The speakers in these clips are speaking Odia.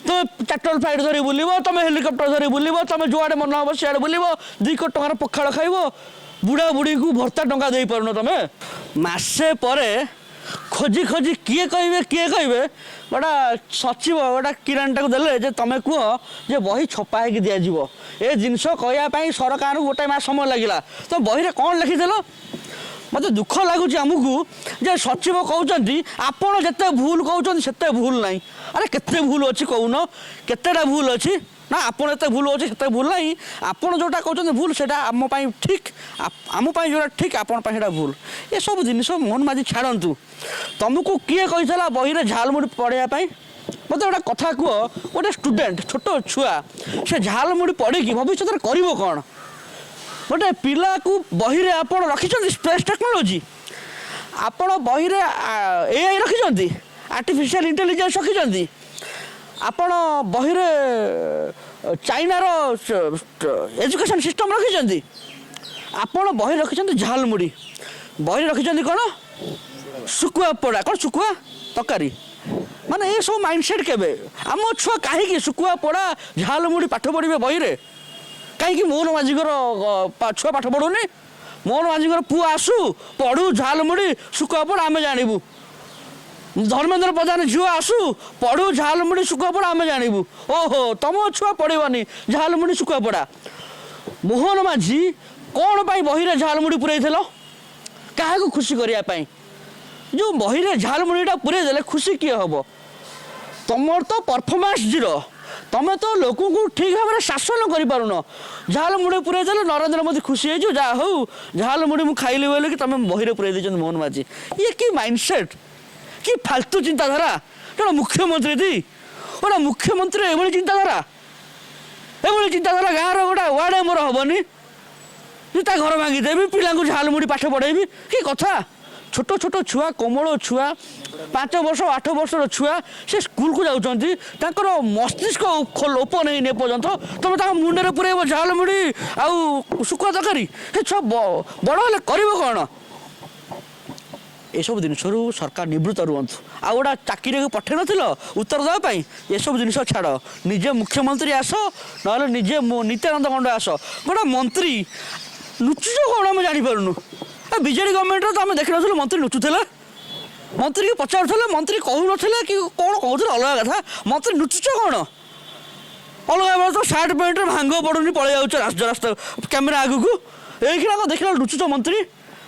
ତୁମେ ଚାର୍ଟର ଫ୍ଲାଇଟ୍ ଧରି ବୁଲିବ, ତୁମେ ହେଲିକପ୍ଟର ଧରି ବୁଲିବ, ତୁମେ ଯୁଆଡ଼େ ମନ ହେବ ସିଆଡ଼େ ବୁଲିବ, 2 କୋଟି ଟଙ୍କାର ପଖାଳ ଖାଇବ, ବୁଢ଼ା ବୁଢ଼ୀକୁ ଭର୍ତ୍ତା ଟଙ୍କା ଦେଇପାରୁନ ତମେ। ମାସେ ପରେ ଖୋଜି ଖୋଜି କିଏ କହିବେ, କିଏ କହିବେ, ଗୋଟା ସଚିବ ଗୋଟା କିରାଣୀଟାକୁ ଦେଲେ ଯେ ତମେ କୁହ ଯେ ବହି ଛପା ହେଇକି ଦିଆଯିବ। ଏ ଜିନିଷ କହିବା ପାଇଁ ସରକାରଙ୍କୁ ଗୋଟେ ମାସ ସମୟ ଲାଗିଲା। ତ ବହିରେ କ'ଣ ଲେଖିଥିଲ? ମୋତେ ଦୁଃଖ ଲାଗୁଛି ଆମକୁ ଯେ ସଚିବ କହୁଛନ୍ତି, ଆପଣ ଯେତେ ଭୁଲ କହୁଛନ୍ତି ସେତେ ଭୁଲ ନାହିଁ। ଆରେ, କେତେ ଭୁଲ ଅଛି କହୁନ? କେତେଟା ଭୁଲ ଅଛି? ନା, ଆପଣ ଏତେ ଭୁଲ ଅଛି ସେତେ ଭୁଲ ନାହିଁ, ଆପଣ ଯେଉଁଟା କହୁଛନ୍ତି ଭୁଲ ସେଇଟା ଆମ ପାଇଁ ଠିକ୍, ଆମ ପାଇଁ ଯେଉଁଟା ଠିକ୍ ଆପଣ ପାଇଁ ସେଇଟା ଭୁଲ। ଏସବୁ ଜିନିଷ ମୋହନ ମାଝୀ ଛାଡ଼ନ୍ତୁ। ତମକୁ କିଏ କହିଥିଲା ବହିରେ ଝାଲମୁଢ଼ି ପଢ଼ିବା ପାଇଁ? ମୋତେ ଗୋଟେ କଥା କୁହ, ଗୋଟେ ଷ୍ଟୁଡେଣ୍ଟ, ଛୋଟ ଛୁଆ, ସେ ଝାଲମୁଢ଼ି ପଢ଼ିକି ଭବିଷ୍ୟତରେ କରିବ କ'ଣ? ଗୋଟେ ପିଲାକୁ ବହିରେ ଆପଣ ରଖିଛନ୍ତି ସ୍ପେସ୍ ଟେକ୍ନୋଲୋଜି, ଆପଣ ବହିରେ ଏଆଇ ରଖିଛନ୍ତି, ଆର୍ଟିଫିସିଆଲ ଇଣ୍ଟେଲିଜେନ୍ସ ରଖିଛନ୍ତି, ଆପଣ ବହିରେ ଚାଇନାର ଏଜୁକେସନ୍ ସିଷ୍ଟମ୍ ରଖିଛନ୍ତି, ଆପଣ ବହିରେ ରଖିଛନ୍ତି ଝାଲମୁଢ଼ି, ବହିରେ ରଖିଛନ୍ତି କ'ଣ ଶୁଖୁଆ ପୋଡ଼ା, କ'ଣ ଶୁଖୁଆ ତରକାରୀ। ମାନେ ଏସବୁ ମାଇଣ୍ଡସେଟ୍ କେବେ? ଆମ ଛୁଆ କାହିଁକି ଶୁଖୁଆ ପୋଡ଼ା ଝାଲମୁଢ଼ି ପାଠ ପଢ଼ିବେ ବହିରେ? କାହିଁକି ମୋହନ ମାଝୀଙ୍କର ଛୁଆ ପାଠ ପଢ଼ୁନି? ମୋହନ ମାଝୀଙ୍କର ପୁଅ ଆସୁ, ପଢ଼ୁ ଝାଲମୁଢ଼ି ଶୁଖୁଆ ପୋଡ଼ା, ଆମେ ଜାଣିବୁ। ଧର୍ମେନ୍ଦ୍ର ପ୍ରଧାନ ଝିଅ ଆସୁ, ପଢ଼ୁ ଝାଲମୁଢ଼ି ଶୁଖୁଆ ପୋଡ଼ା, ଆମେ ଜାଣିବୁ। ଓହୋ, ତମ ଛୁଆ ପଢ଼ିବନି ଝାଲମୁଢ଼ି ଶୁଖୁଆ ପୋଡ଼ା। ମୋହନ ମାଝୀ କ'ଣ ପାଇଁ ବହିରେ ଝାଲମୁଢ଼ି ପୁରେଇଥିଲ? କାହାକୁ ଖୁସି କରିବା ପାଇଁ? ଯେଉଁ ବହିରେ ଝାଲମୁଢ଼ିଟା ପୁରେଇ ଦେଲେ ଖୁସି କିଏ ହବ? ତମର ତ ପରଫର୍ମାନ୍ସ ଜିରୋ, ତମେ ତ ଲୋକଙ୍କୁ ଠିକ୍ ଭାବରେ ଶାସନ କରିପାରୁନ। ଝାଲମୁଢ଼ି ପୁରେଇ ଦେଲେ ନରେନ୍ଦ୍ର ମୋଦି ଖୁସି ହେଇଯିବ, ଯାହା ହଉ ଝାଲମୁଢ଼ି ମୁଁ ଖାଇଲି ବୋଲିକି ତମେ ବହିରେ ପୁରେଇ ଦେଇଛନ୍ତି ମୋହନ ମାଝୀ। ଇଏ କି ମାଇଣ୍ଡସେଟ୍, କି ଫାଲତୁ ଚିନ୍ତାଧାରା! ଜଣେ ମୁଖ୍ୟମନ୍ତ୍ରୀ ଦି, ଗୋଟେ ମୁଖ୍ୟମନ୍ତ୍ରୀ ଏଭଳି ଚିନ୍ତାଧାରା, ଏଭଳି ଚିନ୍ତାଧାରା ଗାଁର ଗୋଟେ ୱାର୍ଡ ମେମ୍ବର ହବନି ଯେ ତା ଘର ଭାଙ୍ଗିଦେବି, ପିଲାଙ୍କୁ ଝାଲମୁଢ଼ି ପାଠ ପଢ଼େଇବି। କି କଥା! ଛୋଟ ଛୋଟ ଛୁଆ, କୋମଳ ଛୁଆ, 5 ବର୍ଷ 8 ବର୍ଷର ଛୁଆ, ସେ ସ୍କୁଲକୁ ଯାଉଛନ୍ତି, ତାଙ୍କର ମସ୍ତିଷ୍କ ଓପନ୍ ହେଇନି ଏପର୍ଯ୍ୟନ୍ତ, ତମେ ତାଙ୍କ ମୁଣ୍ଡରେ ପୁରେଇବ ଝାଲମୁଢ଼ି ଆଉ ଶୁଖୁଆ ତରକାରୀ। ସେ ଛୁଆ ବଡ଼ ହେଲେ କରିବ କ'ଣ? ଏସବୁ ଜିନିଷରୁ ସରକାର ନିବୃତ୍ତ ରୁହନ୍ତୁ। ଆଉ ଗୋଟା ଚାକିରିକୁ ପଠେଇ ନଥିଲ ଉତ୍ତର ଦେବା ପାଇଁ, ଏସବୁ ଜିନିଷ ଛାଡ଼। ନିଜେ ମୁଖ୍ୟମନ୍ତ୍ରୀ ଆସ, ନହେଲେ ନିଜେ ନିତ୍ୟାନନ୍ଦ ଗଣ୍ଡ ଆସ। ଗୋଟେ ମନ୍ତ୍ରୀ ଲୁଚୁଛ କ'ଣ ଆମେ ଜାଣିପାରୁନୁ। ଏ ବିଜେଡ଼ି ଗଭର୍ଣ୍ଣମେଣ୍ଟରେ ତ ଆମେ ଦେଖିନଥିଲୁ ମନ୍ତ୍ରୀ ଲୁଚୁଥିଲେ। ମନ୍ତ୍ରୀକି ପଚାରୁଥିଲେ, ମନ୍ତ୍ରୀ କହୁନଥିଲେ କି କ'ଣ କହୁଥିଲେ ଅଲଗା କଥା। ମନ୍ତ୍ରୀ ଲୁଚୁଛ କ'ଣ? ଅଲଗା ବେଳେ ତ ସାର୍ଟ ପ୍ୟାଣ୍ଟରେ ଭାଙ୍ଗ ପଡ଼ୁନି, ପଳେଇ ଯାଉଛ ରାସ୍ତା ରାସ୍ତା କ୍ୟାମେରା ଆଗକୁ। ଏଇଖିନା କ'ଣ ଦେଖିଲା ଲୁଚୁଛ ମନ୍ତ୍ରୀ?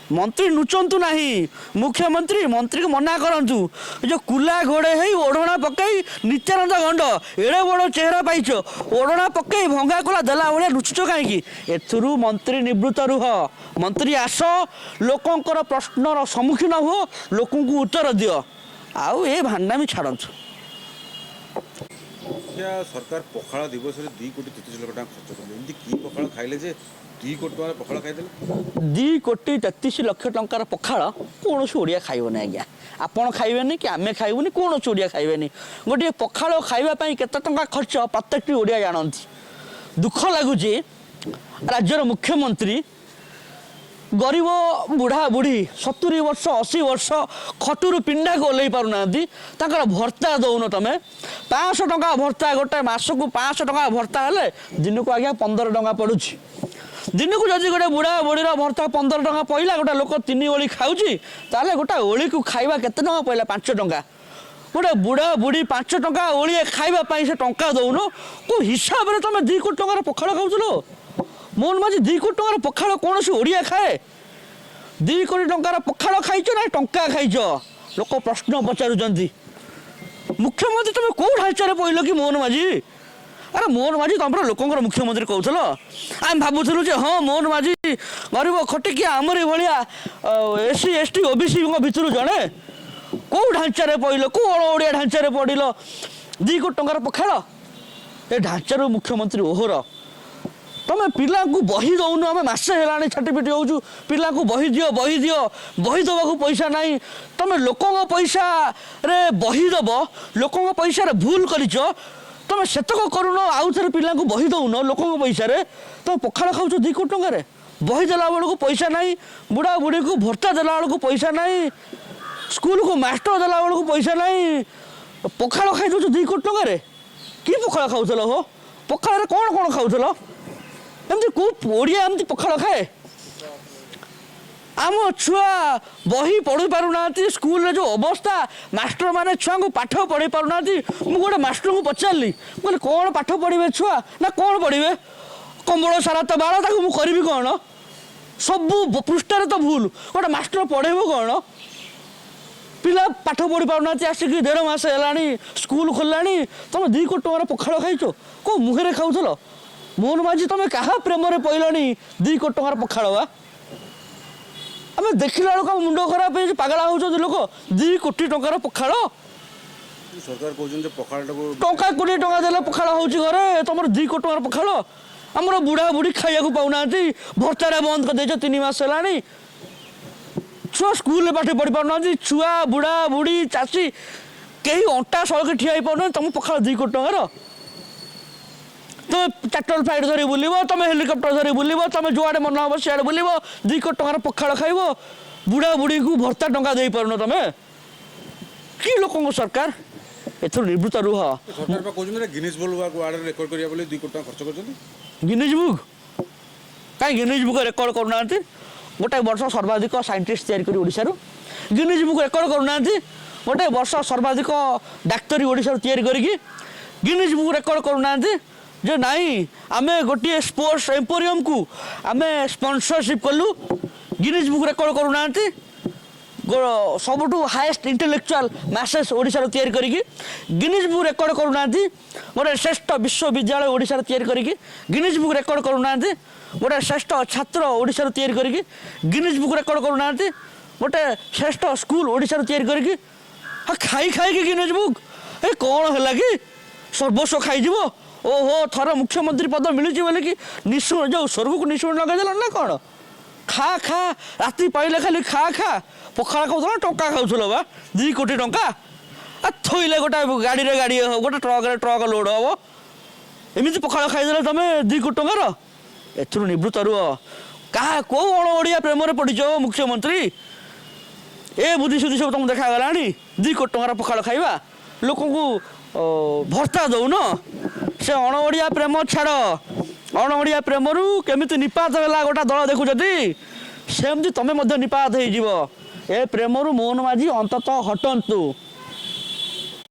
ମନ୍ତ୍ରୀ ଲୁଚନ୍ତୁ ନାହିଁ। ମୁଖ୍ୟମନ୍ତ୍ରୀ ମନ୍ତ୍ରୀକୁ ମନା କରନ୍ତୁ। ଏ ଯେଉଁ କୁଲା ଘୋଡ଼େ ହେଇ ଓଢ଼ଣା ପକେଇ ନିତ୍ୟାନନ୍ଦ ଗଣ୍ଡ, ଏଡ଼େ ବଡ଼ ଚେହେରା ପାଇଛ, ଓଢ଼ଣା ପକେଇ ଭଙ୍ଗା କୁଲା ଦେଲା ଭଳିଆ ଲୁଚୁଛ କାହିଁକି? ଏଥିରୁ ମନ୍ତ୍ରୀ ନିବୃତ୍ତ ରୁହ। ମନ୍ତ୍ରୀ ଆସ, ଲୋକଙ୍କର ପ୍ରଶ୍ନର ସମ୍ମୁଖୀନ ହୁଅ, ଲୋକଙ୍କୁ ଉତ୍ତର ଦିଅ, ଆଉ ଏ ଭାଣ୍ଡାମି ଛାଡ଼ନ୍ତୁ। ଆଜ୍ଞା, ସରକାର ପଖାଳ ଦିବସରେ 2 କୋଟି 33 ଲକ୍ଷ ଟଙ୍କା ଖର୍ଚ୍ଚ କଲେ। ଏମିତି କି ପଖାଳ ଖାଇଲେ ଯେ 2 କୋଟି ଟଙ୍କାର ପଖାଳ ଖାଇଦେଲେ? 2 କୋଟି 33 ଲକ୍ଷ ଟଙ୍କାର ପଖାଳ କୌଣସି ଓଡ଼ିଆ ଖାଇବନି ଆଜ୍ଞା। ଆପଣ ଖାଇବେନି କି ଆମେ ଖାଇବୁନି, କୌଣସି ଓଡ଼ିଆ ଖାଇବେନି। ଗୋଟିଏ ପଖାଳ ଖାଇବା ପାଇଁ କେତେ ଟଙ୍କା ଖର୍ଚ୍ଚ ପ୍ରତ୍ୟେକଟି ଓଡ଼ିଆ ଜାଣନ୍ତି। ଦୁଃଖ ଲାଗୁଛି, ରାଜ୍ୟର ମୁଖ୍ୟମନ୍ତ୍ରୀ ଗରିବ ବୁଢ଼ା ବୁଢ଼ୀ 70 ବର୍ଷ 80 ବର୍ଷ ଖଟୁରୁ ପିଣ୍ଡାକୁ ଓହ୍ଲେଇ ପାରୁନାହାନ୍ତି, ତାଙ୍କର ଭର୍ତ୍ତା ଦଉନ ତମେ। 500 ଟଙ୍କା ଭର୍ତ୍ତା, ଗୋଟେ ମାସକୁ 500 ଟଙ୍କା ଭର୍ତ୍ତା ହେଲେ ଦିନକୁ ଆଜ୍ଞା 15 ଟଙ୍କା ପଡ଼ୁଛି। ଦିନକୁ ଯଦି ଗୋଟେ ବୁଢ଼ା ବୁଢ଼ୀର ଭର୍ତ୍ତା 15 ଟଙ୍କା ପଇଲା, ଗୋଟେ ଲୋକ ତିନି ଓଳି ଖାଉଛି, ତାହେଲେ ଗୋଟେ ଓଳିକୁ ଖାଇବା କେତେ ଟଙ୍କା ପଇଲା? 5 ଟଙ୍କା। ଗୋଟେ ବୁଢ଼ା ବୁଢ଼ୀ 5 ଟଙ୍କା ଓଳିଏ ଖାଇବା ପାଇଁ ସେ ଟଙ୍କା ଦଉନ। କେଉଁ ହିସାବରେ ତମେ 2 କୋଟି ଟଙ୍କାର ପଖାଳ ଖାଉଥିଲ ମୋହନ ମାଝୀ? 2 କୋଟି ଟଙ୍କାର ପଖାଳ କୌଣସି ଓଡ଼ିଆ ଖାଏ? 2 କୋଟି ଟଙ୍କାର ପଖାଳ ଖାଇଛ ନା ଟଙ୍କା ଖାଇଛ? ଲୋକ ପ୍ରଶ୍ନ ପଚାରୁଛନ୍ତି। ମୁଖ୍ୟମନ୍ତ୍ରୀ ତମେ କେଉଁ ଢାଞ୍ଚାରେ ପଇଲ କି ମୋହନ ମାଝୀ? ଆରେ ମୋହନ ମାଝୀ, ତମେ ପରା ଲୋକଙ୍କର ମୁଖ୍ୟମନ୍ତ୍ରୀ କହୁଥିଲ। ଆମେ ଭାବୁଥିଲୁ ଯେ ହଁ, ମୋହନ ମାଝୀ ଗରିବ ଖଟିକିଆ, ଆମରି ଭଳିଆ ଏସ୍ ସି, ଏସ୍ ଟି, ଓବିସିଙ୍କ ଭିତରୁ ଜଣେ। କେଉଁ ଢାଞ୍ଚାରେ ପଇଲ? କେଉଁ ଅଣ ଓଡ଼ିଆ ଢାଞ୍ଚାରେ ପଡ଼ିଲ 2 କୋଟି ଟଙ୍କାର ପଖାଳ? ଏ ଢାଞ୍ଚାରୁ ମୁଖ୍ୟମନ୍ତ୍ରୀ ଓହର। ତମେ ପିଲାଙ୍କୁ ବହି ଦଉନ। ଆମେ ମାସେ ହେଲାଣି ଛାଟିପିଟି ହଉଛୁ, ପିଲାଙ୍କୁ ବହି ଦିଅ, ବହି ଦିଅ, ବହି ଦେବାକୁ ପଇସା ନାହିଁ। ତମେ ଲୋକଙ୍କ ପଇସାରେ ବହି ଦେବ, ଲୋକଙ୍କ ପଇସାରେ ଭୁଲ କରିଛ ତମେ, ସେତକ କରୁନ, ଆଉ ଥରେ ପିଲାଙ୍କୁ ବହି ଦଉନ ଲୋକଙ୍କ ପଇସାରେ। ତମେ ପଖାଳ ଖାଉଛ 2 କୋଟି ଟଙ୍କାରେ, ବହି ଦେଲା ବେଳକୁ ପଇସା ନାହିଁ, ବୁଢ଼ା ବୁଢ଼ୀକୁ ଭର୍ତ୍ତା ଦେଲା ବେଳକୁ ପଇସା ନାହିଁ, ସ୍କୁଲକୁ ମାଷ୍ଟର ଦେଲା ବେଳକୁ ପଇସା ନାହିଁ, ପଖାଳ ଖାଇ ଦେଉଛ 2 କୋଟି ଟଙ୍କାରେ। କି ପଖାଳ ଖାଉଥିଲ ହୋ? ପଖାଳରେ କ'ଣ କ'ଣ ଖାଉଥିଲ? ଏମିତି କେଉଁ ଓଡ଼ିଆ ଏମିତି ପଖାଳ ଖାଏ? ଆମ ଛୁଆ ବହି ପଢ଼ି ପାରୁନାହାନ୍ତି। ସ୍କୁଲରେ ଯେଉଁ ଅବସ୍ଥା, ମାଷ୍ଟରମାନେ ଛୁଆଙ୍କୁ ପାଠ ପଢ଼େଇ ପାରୁନାହାନ୍ତି। ମୁଁ ଗୋଟେ ମାଷ୍ଟରଙ୍କୁ ପଚାରିଲି, ମୁଁ କହିଲି, କ'ଣ ପାଠ ପଢ଼ିବେ ଛୁଆ? ନା, କ'ଣ ପଢ଼ିବେ? କମ୍ବଳ ସାରା ତ ବାଳ, ତାକୁ ମୁଁ କରିବି କ'ଣ? ସବୁ ପୃଷ୍ଠାରେ ତ ଭୁଲ, ଗୋଟେ ମାଷ୍ଟର ପଢ଼େଇବ କ'ଣ? ପିଲା ପାଠ ପଢ଼ି ପାରୁନାହାନ୍ତି। ଆସିକି 1.5 ମାସ ହେଲାଣି ସ୍କୁଲ ଖୋଲିଲାଣି, ତମେ 2 କୋଟି ଟଙ୍କାର ପଖାଳ ଖାଇଛ। କେଉଁ ମୁହଁରେ ଖାଉଥିଲ? ମୋହନ ମାଝୀ, ତମେ କାହା ପ୍ରେମରେ ପଇଲଣି 2 କୋଟି ଟଙ୍କାର ପଖାଳ ବା? ଆମେ ଦେଖିଲା ବେଳକୁ ଆମ ମୁଣ୍ଡ ଖରାପ ହେଇଛି, ପାଗଳା ହେଉଛନ୍ତି ଲୋକ। 2 କୋଟି ଟଙ୍କାର ପଖାଳ। ସରକାର କହୁଛନ୍ତି ଯେ ପଖାଳଟାକୁ ଟଙ୍କା 20 ଟଙ୍କା ଦେଲେ ପଖାଳ ହେଉଛି ଘରେ, ତମର 2 କୋଟି ଟଙ୍କାର ପଖାଳ। ଆମର ବୁଢ଼ା ବୁଢ଼ୀ ଖାଇବାକୁ ପାଉନାହାନ୍ତି, ଭତ୍ତାଟା ବନ୍ଦ କରିଦେଇଛ 3 ମାସ ହେଲାଣି। ଛୁଆ ସ୍କୁଲରେ ପାଠ ପଢ଼ି ପାରୁନାହାନ୍ତି। ଛୁଆ, ବୁଢ଼ା ବୁଢ଼ୀ, ଚାଷୀ କେହି ଅଣ୍ଟା ସଳକି ଠିଆ ହେଇପାରୁନାହାନ୍ତି, ତମ ପଖାଳ 2 କୋଟି ଟଙ୍କାର। ତମେ ଚାର୍ଟର ଫ୍ଲାଇଟ୍ ଧରି ବୁଲିବ, ତମେ ହେଲିକପ୍ଟର ଧରି ବୁଲିବ, ତମେ ଯୁଆଡ଼େ ମନ ହବ ସିଆଡ଼େ ବୁଲିବ, 2 କୋଟି ଟଙ୍କାର ପଖାଳ ଖାଇବ, ବୁଢ଼ା ବୁଢ଼ୀଙ୍କୁ ଭତ୍ତା ଟଙ୍କା ଦେଇପାରୁନ ତମେ। କି ଲୋକଙ୍କ ସରକାର? ଏଥିରୁ ନିବୃତ୍ତ ରୁହ। ସରକାର ପା କହୁଛନ୍ତି ନା ଗିନିଜ୍ ବୁକ୍ ୱାର୍ଲଡ ରେକର୍ଡ କରିବା ବୋଲି 2 କୋଟି ଟଙ୍କା ଖର୍ଚ୍ଚ କରିଛନ୍ତି। ଗିନିଜ୍ ବୁକ୍ କାହିଁ? ଗିନିଜ୍ ବୁକ୍ ରେକର୍ଡ କରୁନାହାନ୍ତି ଗୋଟାଏ ବର୍ଷ ସର୍ବାଧିକ ସାଇଣ୍ଟିଷ୍ଟ ତିଆରି କରି ଓଡ଼ିଶାରୁ? ଗିନିଜ୍ ବୁକ୍ ରେକର୍ଡ କରୁନାହାନ୍ତି ଗୋଟେ ବର୍ଷ ସର୍ବାଧିକ ଡାକ୍ତରୀ ଓଡ଼ିଶାରୁ ତିଆରି କରିକି? ଗିନିଜ୍ ବୁକ୍ ରେକର୍ଡ କରୁନାହାନ୍ତି ଯେ ନାଇଁ, ଆମେ ଗୋଟିଏ ସ୍ପୋର୍ଟସ ଏମ୍ପୋରିୟମକୁ ଆମେ ସ୍ପନ୍ସରସିପ୍ କଲୁ? ଗିନିଜ୍ ବୁକ୍ ରେକର୍ଡ କରୁନାହାନ୍ତି ସବୁଠୁ ହାଏଷ୍ଟ ଇଣ୍ଟେଲେକ୍ଚୁଆଲ ମାସେସ୍ ଓଡ଼ିଶାରୁ ତିଆରି କରିକି? ଗିନିଜ୍ ବୁକ୍ ରେକର୍ଡ କରୁନାହାନ୍ତି ଗୋଟେ ଶ୍ରେଷ୍ଠ ବିଶ୍ୱବିଦ୍ୟାଳୟ ଓଡ଼ିଶାରେ ତିଆରି କରିକି? ଗିନିଜ୍ ବୁକ୍ ରେକର୍ଡ କରୁନାହାନ୍ତି ଗୋଟେ ଶ୍ରେଷ୍ଠ ଛାତ୍ର ଓଡ଼ିଶାରୁ ତିଆରି କରିକି? ଗିନିଜ୍ ବୁକ୍ ରେକର୍ଡ କରୁନାହାନ୍ତି ଗୋଟେ ଶ୍ରେଷ୍ଠ ସ୍କୁଲ ଓଡ଼ିଶାରୁ ତିଆରି କରିକି? ହଁ, ଖାଇ ଖାଇକି ଗିନିଜ୍ ବୁକ୍। ଏ କ'ଣ ହେଲା କି? ସର୍ବସ୍ୱ ଖାଇଯିବ? ଓହୋ, ଥରେ ମୁଖ୍ୟମନ୍ତ୍ରୀ ପଦ ମିଳିଛି ବୋଲିକି ନିଶୁଣ ଯୋଉ ସ୍ୱର୍ଗକୁ ନିଶୁଣ ଲଗେଇଦେଲ ନା କ'ଣ? ଖା ଖା, ରାତି ପାଇଲେ ଖାଲି ଖା ଖା। ପଖାଳ ଖାଉଥିଲ ନା ଟଙ୍କା ଖାଉଥିଲ ବା 2 କୋଟି ଟଙ୍କା? ଆ ଥୋଇଲେ ଗୋଟେ ଗାଡ଼ିରେ ଗାଡ଼ି ହବ, ଗୋଟେ ଟ୍ରକରେ ଟ୍ରକ ଲୋଡ଼ ହବ। ଏମିତି ପଖାଳ ଖାଇଦେଲ ତମେ 2 କୋଟି ଟଙ୍କାର। ଏଥିରୁ ନିବୃତ୍ତ ରୁହ। କାହା କେଉଁ ଅଣ ଓଡ଼ିଆ ପ୍ରେମରେ ପଡ଼ିଛ ମୁଖ୍ୟମନ୍ତ୍ରୀ? ଏ ବୁଦ୍ଧି ସୁଦ୍ଧି ସବୁ ତମକୁ ଦେଖାଗଲାଣି। 2 କୋଟି ଟଙ୍କାର ପଖାଳ ଖାଇବା, ଲୋକଙ୍କୁ ଭତ୍ତା ଦଉନ। ସେ ଅଣ ଓଡ଼ିଆ ପ୍ରେମ ଛାଡ଼। ଅଣ ଓଡ଼ିଆ ପ୍ରେମରୁ କେମିତି ନିପାତ ହେଲା ଗୋଟା ଦଳ ଦେଖୁଛନ୍ତି, ସେମିତି ତମେ ମଧ୍ୟ ନିପାତ ହେଇଯିବ। ଏ ପ୍ରେମରୁ ମୋହନ ମାଝୀ ଅନ୍ତତଃ ହଟନ୍ତୁ।